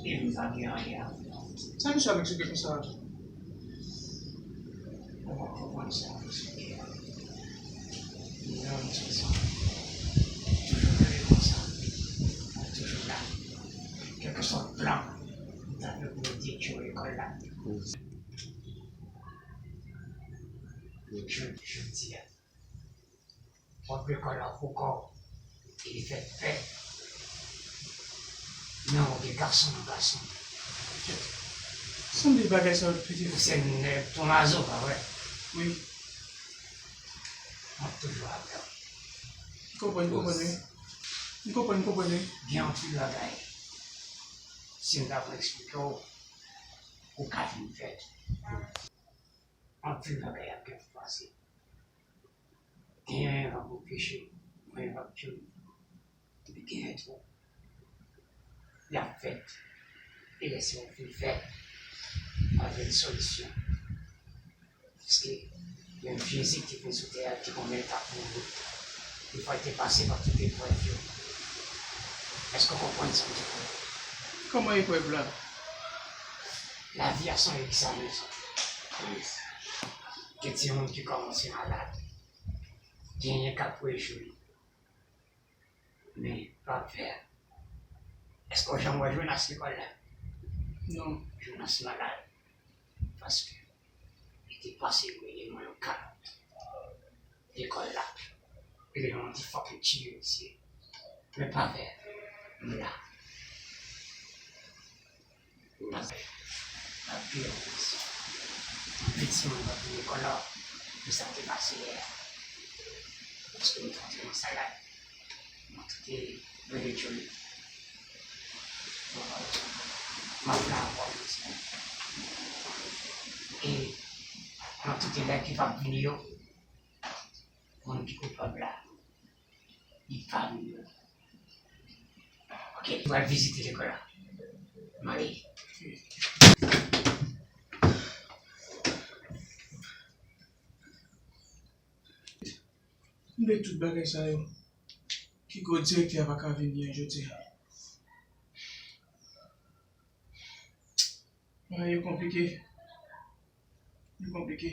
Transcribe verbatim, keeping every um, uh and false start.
E m pa gen anyen avè w. Sa misye ap eksplike konsa? Ou pa konprann sa m eksplike a. Yon ti zanmi toujou rele konsa. Mwen toujou la. Kèlkeswa plan m ta fè pou yo detwi lekòl la. Jodi, jodi a, w ap lekòl la pou kò w. E li fèt fèt. Men w gen gason nan gason. Sanble bagay sa yo pete. Ou se nèg Tomazo, pa vre? Wi. M ap toujou avè w. M konprann, m konprann, wi. M konprann, m konprann, wi. Gen anpil bagay. Si m ta pran eksplike w, ou ka vin fèt. Anpil bagay ap gen pou pase. Genyen va pou peche, genyen va pou tchoul. Epi genyen tou, y ap fèt. E lè se yon fin fèt, pa gen solisyon. Paske yon Jezi ki te vin sou tè a, ki konnen l t ap mouri. Yon fwa l te pase pa tout eprèv yo. Èske w konprann sa m di w? Kòman eprèv la? Lavi a se yon egzamen. Gen timoun ki kòmanse malad. Genyen k ap rejwi. Men, pa pè. Èske w janm wè Jonas lekòl la? Non. Jonas malad. Paske li te pase yon eleman yo ka lekòl la. Eleman an te fucking tiye misye. Men pa pè. M la. Paske, paske, anpil timoun pa vin lekòl la pou sa k te pase yè a. Paske m te antre nan sal la, m te rele Johnny. M ap la avè w, mesye. E nan tout elèv ki p ap vini yo, moun ki koupab la, li pa vini yo. Ok, m pral vizite lekòl la. M ale. M vle tout bagay sa yo. Ki koz direktè a pa ka vini an jodi a? Bagay yo konplike. Yo konplike.